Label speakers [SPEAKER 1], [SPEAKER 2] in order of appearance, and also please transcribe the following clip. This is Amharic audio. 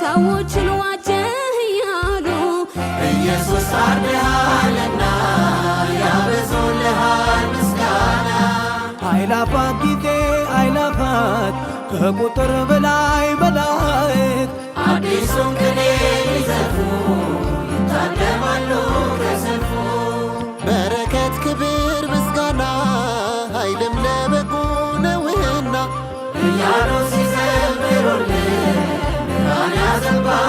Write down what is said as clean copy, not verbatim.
[SPEAKER 1] ሰዎችን ዋጀህ እያሉ።
[SPEAKER 2] ኢየሱስ ታርደሃልና ያበዙልሃል ምስጋና።
[SPEAKER 3] አይላፋት ጊዜ አይላፋት ከቁጥር በላይ መላእክት
[SPEAKER 2] አዲሱን ቅኔ ሊዘርፉ ይታደማሉ ከሰልፉ። በረከት፣ ክብር፣ ምስጋና ኃይልም ለበጉ ነውና እያሉ ሲዘምሩልህ ብርሃን ያዘንባል።